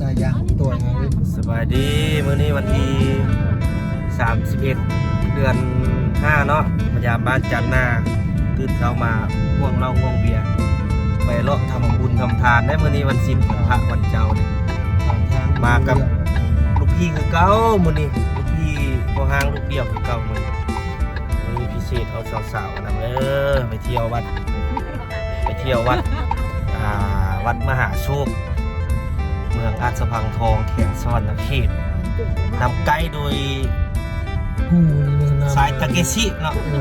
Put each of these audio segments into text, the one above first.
ສະບາຍດີ ມື້ນີ້ວັນທີສາມສິບເອັດ ເດືອນຫ້າເນາະ ມາຢາມບ້ານຈັນນາ ຕື່ນເຊົ້າມາຫວ່ງເຫຼົ້າຫວ່ງເບຍ ໄປເລາະທຳບຸນທຳທານໄດ໋. ມື້ນີ້ວັນສິນ ວັນພະ ວັນເຈົ້ານີ້ ມາກັບລູກພີ່ຄືເກົ່າ ມື້ນີ້ລູກພີ່ພໍ່ຮ້າງລູກດຽວຄືເກົ່າ. ມື້ນີ້ ມື້ນີ້ພິເສດ ເອົາສາວໆນຳເດີ ໄປທ່ຽວວັດ ໄປທ່ຽວວັດ ອ່າ ວັດມະຫາໂຊກ ເມືອງອາດສະພັງທອງ ແຂວງສະຫວັນນະເຂດ ນຳໄກໂດຍ ຜູ້ນີ້ນະ ສາຍຕາເກຊິເນາະ. ເອີ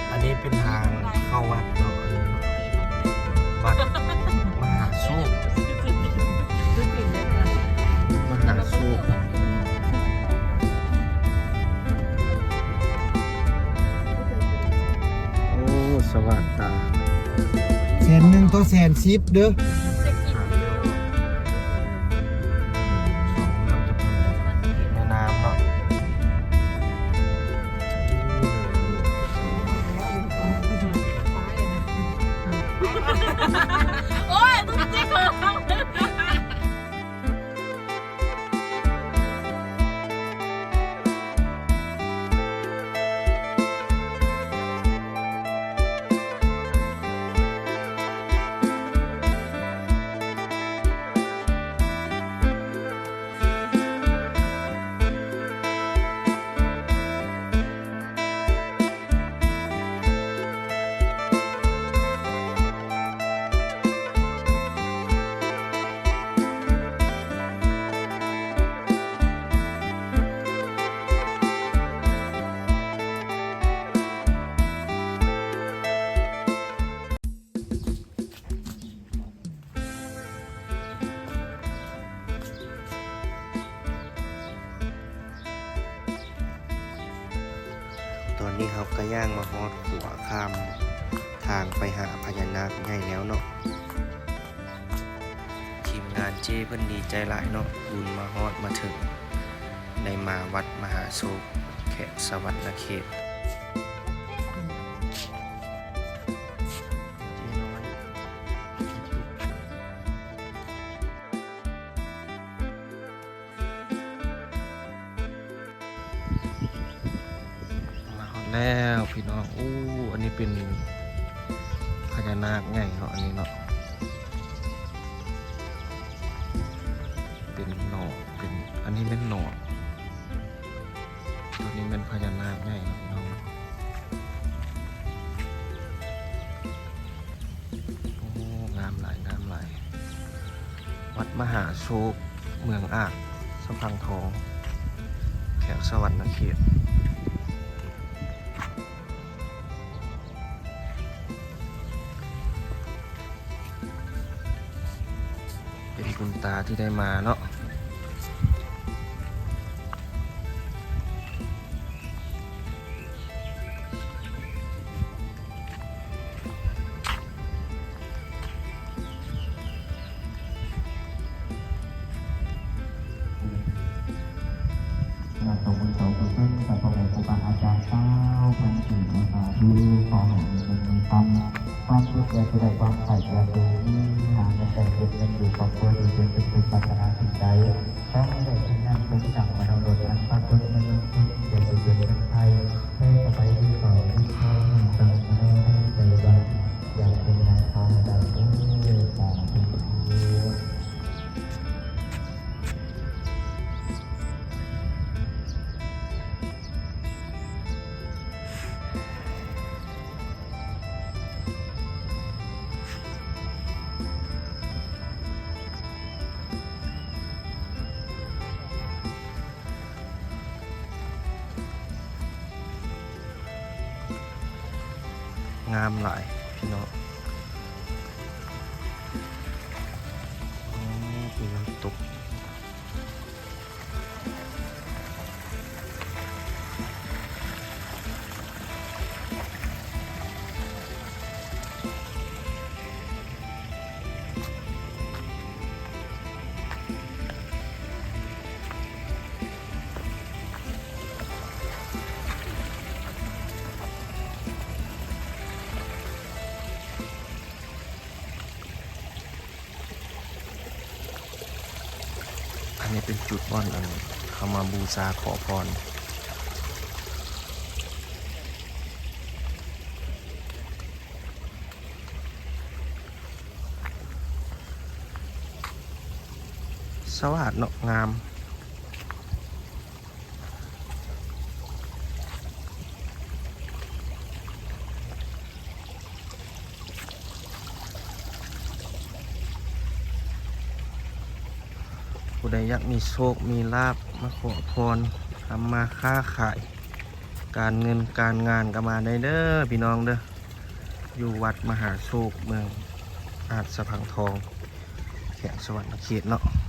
ອັນນີ້ເປັນທາງເຂົ້າວັດເນາະ ອັນນີ້ເນາະ ວັດມະຫາໂຊກ ມະຫາໂຊກ. ໂອ້ ສະຫວ່າງຕາ ແສນໜຶ່ງຕໍ່ແສນສິບເດີ. ສອງເມືອງຈະເປັນແມ່ນ້ຳເນາະ. ໂອ້ຍ ມຶງຈິກເຂົາ. ຕອນນີ້ເຮົາກະຍ່າງມາຮອດຂົວຂ້າມທາງໄປຫາພະຍານາກໃຫຍ່ແລ້ວເນາະ. ທີມງານເຈ້ເພິ່ນດີໃຈຫຼາຍເນາະ ບຸນມາຮອດມາເຖິງ ໄດ້ມາວັດມະຫາໂຊກ ແຂວງສະຫວັນນະເຂດ. ມາຮອດແລ້ວພີ່ນ້ອງ. ໂອ້ ອັນນີ້ເປັນພະຍານາກໃຫຍ່ເນາະ ອັນນີ້ເນາະ ເປັນໜໍ່ ເປັນ ອັນນີ້ແມ່ນໜໍ່ ຕົວນີ້ແມ່ນພະຍານາກໃຫຍ່ເນາະພີ່ນ້ອງ. ໂອ້ ງາມຫຼາຍ ງາມຫຼາຍ ວັດມະຫາໂຊກ ເມືອງອາດສະພັງທອງ ແຂວງສະຫວັນນະເຂດ. ເປັນບຸນຕາທີ່ໄດ້ມາເນາະ. ສະຫະສົງບຸນສົງກຸສົນກັບພໍ່ແມ່ຄູບາອາຈານຊາວພັນປີ ສາທຸ. ຂໍໃຫ້ມີເງິນມີຄຳ ຄວາມເຈັບຢ່າສູ່ໄດ້ ຄວາມໄຂ້ຢ່າສູ່ມີ ຫາເງິນໄດ້ເກັບເງິນຢູ່ ຄອບຄົວຢູ່ເປັນສຸກ ປາດຖະໜາສິ່ງໃດ ຂໍໃຫ້ໄດ້ສິ່ງນັ້ນ ສົມດັ່ງມະໂນລົດ ອັນປາກົດໃນເມືອງຄົນ ຢ່າສູ່ເກີດເປັນໄພ ແຜ່ເຂົ້າໄປທີ່ເຂົ້າທີ່ຄອ ໃຫ້ຕັ້ງມະໂນໃນໃຈວ່າ ຢາກເປັນນາງຟ້າໃຫ້ໄດ້ເດີ ສາທຸ. ງາມຫຼາຍພີ່ນ້ອງ. ໂອ້ ມີນ້ຳຕົກ. ສ ນີ້ເປັນຈຸດບ່ອນອັນເຮົາມາບູຊາຂໍພອນ. ສະຫວາດເນາະ ງາມ. ຜູ້ໃດຢາກມີໂຊກມີລາບ ມາຂໍພອນ ທຳມາຄ້າຂາຍ ການເງິນການງານກໍມາໄດ້ເດີພີ່ນ້ອງເດີ ຢູ່ວັດມະຫາໂຊກ ເມືອງອາດສະພັງທອງ ແຂວງສະຫວັນນະເຂດເນາະ.